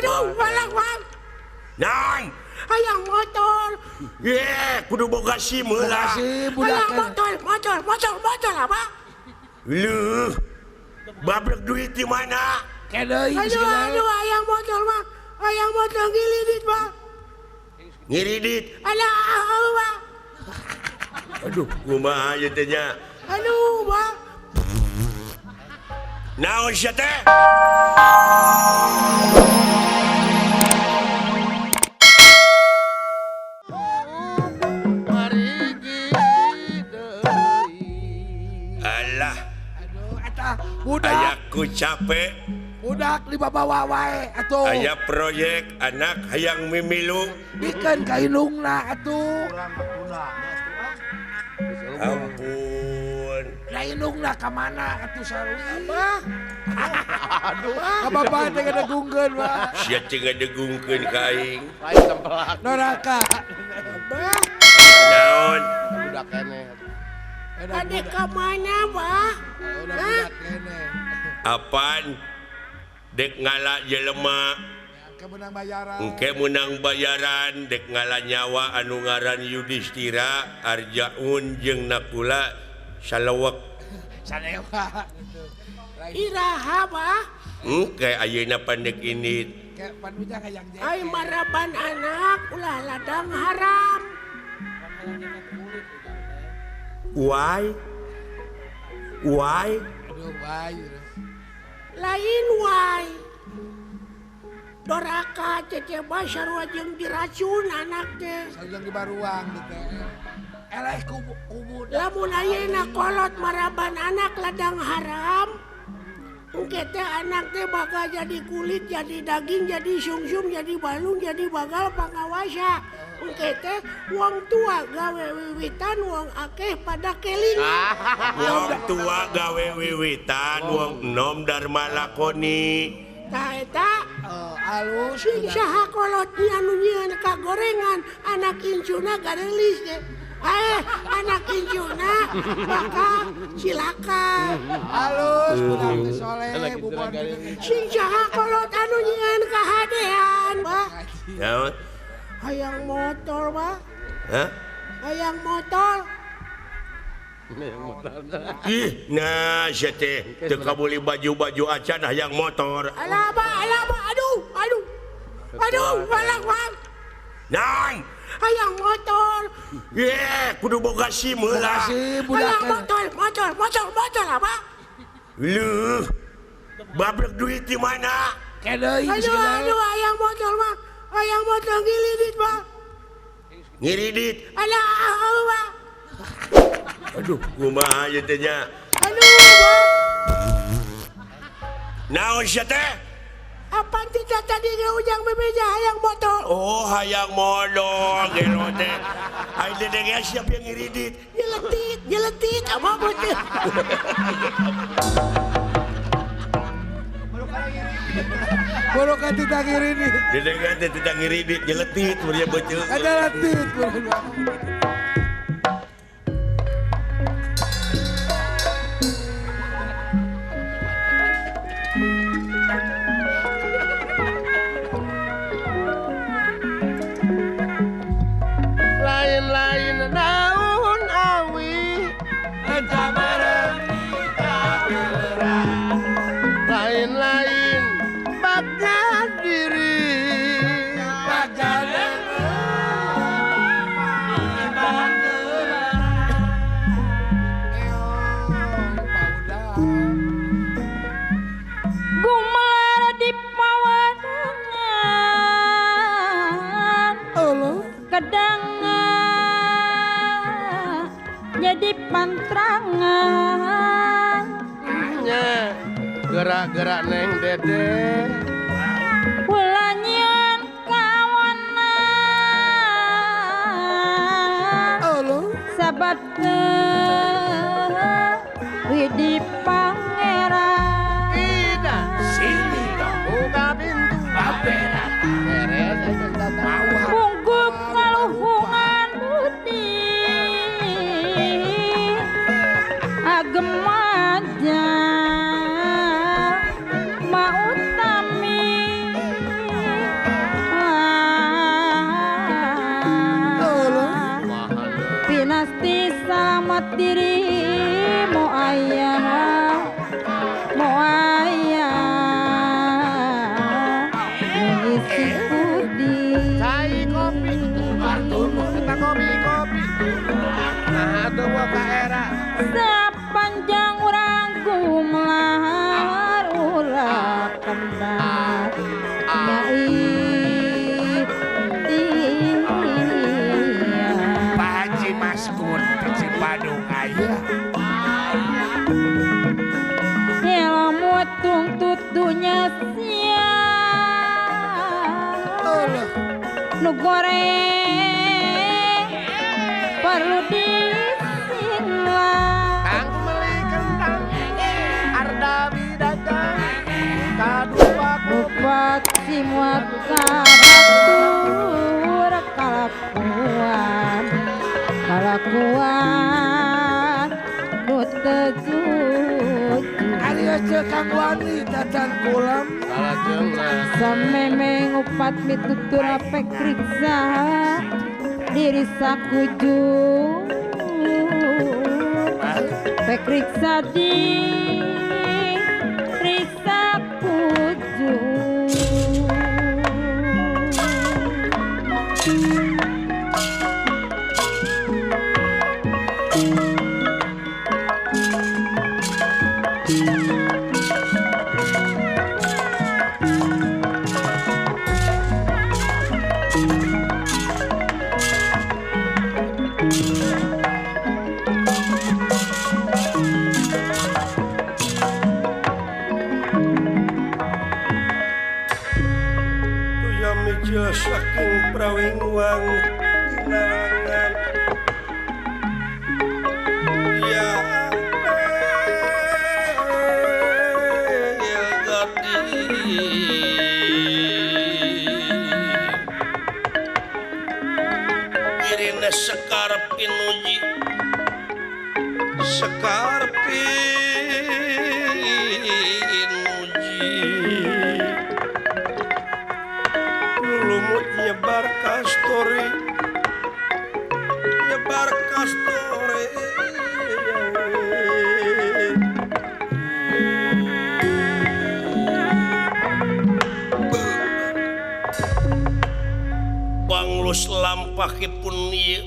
Aduh, balak bang. Naon? Hayang motor. Ye, kudu boga SIM heula. Hayang motor, motor, motor, motor apa? Leuh. Babrek duit di mana? Aduh, aduh, hayang motor mah. Hayang motor ngiridit, Bang. Ngiridit. Alah, Bang. Aduh, kumaha ieu teh nya? Aduh, Bang. Naon sia teh? Alah. Aduh, eta budak. Ayaku capek. Budak dibawa wae atuh. Aya proyek anak hayang mimilu. Bikeun ka indungna atuh. Ampun. Ka indungna ka mana atuh sarwi? Abah. Aduh, ka bapak teh ngadegungkeun, Pak. Sia teh ngadegungkeun ka aing. Lain tempelak. Neraka. Abah. Naon? Budak keneh. Ade ka mana, Bah? Budak keneh. Apaan? Dek ngala jelema. Engke menang bayaran dek ngala nyawa anu ngaran Yudhistira Arjaun jeung Nakula salewek. Salewa. Iraha, Bah? Engke ayeuna pandek ini. Ai maraban anak ulah ladang haram. Why? Why? Aduh, why? Lain why. Doraka cece basar jeung diracun anak teh. Sareng dibaruang gitu. Eleh kubu. Lamun ayeuna kolot maraban anak ladang haram, engke teh anak teh bakal jadi kulit, jadi daging, jadi sungsum, jadi balung, jadi bagal pangawasa. Engke teh wong tua gawe wiwitan, wong akeh pada kelingan. Wong tua gawe wiwitan, wong enom dharma lakoni. Tah eta alus sing saha kolot anu nyieun kagorengan, anak incuna garelis teh. Anak incuna bakal cilaka. Alus budak teh soleh bubon. Sing saha kolot anu nyieun kahadean, Bah. Naon? Hayang motor, Bah. Hah? Hayang motor. Ih, nah sia teh teu kabuli baju-baju acan hayang motor. Alah, Bah, alah, Bah. Aduh, aduh. Aduh, balak, Bang. Naon? Hayang motor. Ye, kudu boga SIM heula. Hayang motor, motor, motor, motor apa? Leuh. Babrek duit di mana? Aduh, aduh, hayang motor mah. Hayang motor ngiridit, Bang. Ngiridit. Alah, Bang. Aduh, kumaha ieu teh nya? Aduh, Bang. Naon sia teh? Apaan tidak tadi ujang bebeja hayang motor? Oh, hayang motor gelo teh. Ai dedengnya siap yang ngiridit. Nyeletit, nyeletit apa betul. Baru kan tidak ngiridit. Dedengnya teh tidak ngiridit, nyeletit muria beuteung. Ada letit. Lain-lain daun awi lain-lain bagja diri Gumelar di pawadangan kedangan jadi pantrangan nya gerak-gerak neng dede ulanyan kawanan sabat widi pangeran ida sini buka pintu beres punggung kaluhungan budi agem aja mautami Dunya siang nu goreng perlu disilang. Kang meuli kentang arda bidagang kadua bupati muat kabatur kalakuan kalakuan nu teu jujur. Ari ceuk Kang Wani tacan kulam samemeh ngupat mitutur apek riksa diri sakujur pek riksa diri sakujur. Saking prawingwang dinarangan ya dirine sekar pinuji sekar pinuji lumut nyebar kasturi nyebar kasturi panglus lampahipun ieu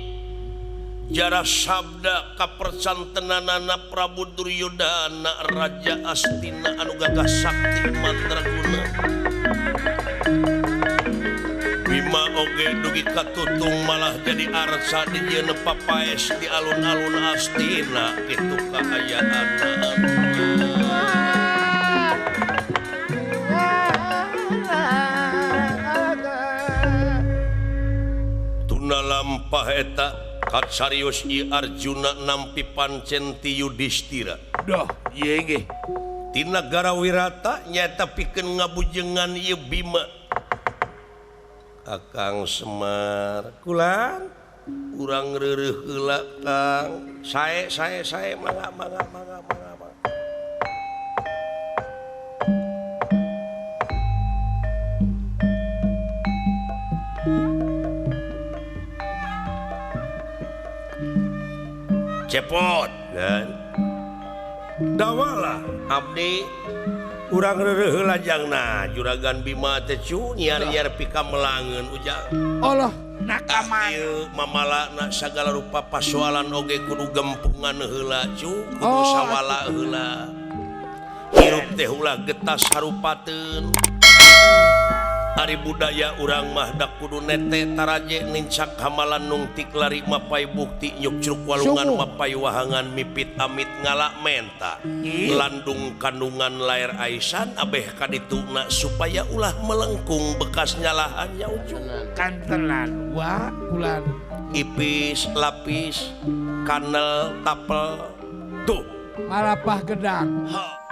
jara sabda kapercantenanana Prabu Duryodana Raja Astina anu gagah sakti mandraguna. Bima oge dugi katutung malah jadi arca di jeun papaes di alun-alun Astina kitu kaayaanna. Tuna lampah eta katsarios ieu Arjuna nampi pancen ti Yudhistira. Doh, ieu nggih. Ti nagara Wirata nyaeta pikeun ngabujengan ieu Bima. Akang Semar kulan urang reureuh heula Kang sae sae sae mangga mangga mangga mangga mangga. Cepot dan dawalah abdi urang reureuh heula jangna juragan Bima teh cu nyiar-nyiar pika melangeun ujang. Allah nakama mamalana sagala rupa pasoalan oge kudu gempungan heula cu kudu sawala heula hirup teh ulah getas harupateun. Ari budaya urang mah dak kudu nete taraje nincak hamalan nungtik lari mapai bukti nyukcruk walungan mapai wahangan mipit amit ngalak menta landung kandungan lair aisan abeh kadituna supaya ulah melengkung bekas nyalahannya ujung kantelan wa bulan ipis lapis kanel tapel tuh malapah gedang. Ha.